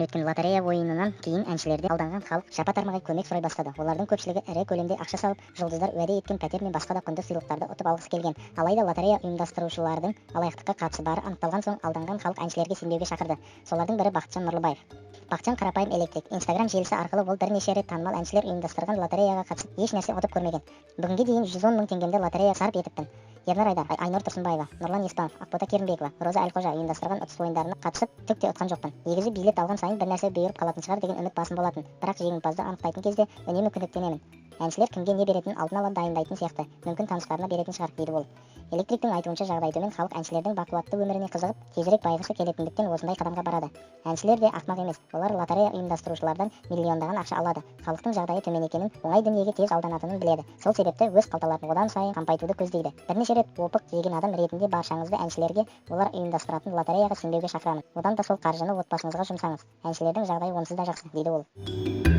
Өткен лотерея ойынынан кейін әншілерден алданған халық жапа-тармағай көмек сұрай бастады. Олардың көпшілігі ірі көлемде ақша салып, жұлдыздар уәде еткен пәтер мен басқа да құнды сыйлықтарды ұтып алғысы келген. Алайда лотерея ұйымдастырушылардың алаяқтыққа қатысы бары анықталған соң, алданған халық әншілерге сенбеуге шақырды. Солардың бірі — Бақытжан Нұрлыбаев. Бақытжан — қарапайым электрик. Инстаграм желісі арқылы ол бірнеше рет танымал әншілер ұйымдастырған лотереяға қатысып, еш нәрсе ұтып көрмеген. «Бүгінге дейін 110 мың теңгемді лотереяға сарп етіппін. Ернар Айдар, Айнұр Тұрсынбаева, Нұрлан Еспанов, Ақбота Керімбекова, Роза Әлқожа ұйымдастырған ұтыс ойындарына қатысып, түк те ұтқан жоқпын. Негізі билет алған сайын бір нәрсе бұйырып қалатын шығар деген үміт басым болатын. Бірақ жеңімпазды анықтайтын кезде үнемі күдіктенемін. Әншілер кімге не беретінін алдын ала дайындайтын сияқты. Мүмкін, таныстарына беретін шығар», — дейді ол. Электриктің айтуынша, жағдайы төмен халық әншілердің бақуатты өміріне қызығып, тезірек байығысы келетіндіктен осындай қадамға барады. Әншілер де ақымақ емес. Олар лотерея ұйымдастырушылардан миллиондаған ақша алады. Халықтың жағдайы төмен екенін, оңай дүниеге тез алданатынын біледі. Сол себепті өз қалталарын одан сайын қампайтуды көздейді. «Бірнеше рет опық жеген адам ретінде баршаңызды әншілерге, олар ұйымдастыратын лотереяға сенбеуге шақырамын. Одан да сол қаржыны отбасыңызға жұмсаңыз. Әншілердің жағдайы онсыз да жақсы», — дейді ол.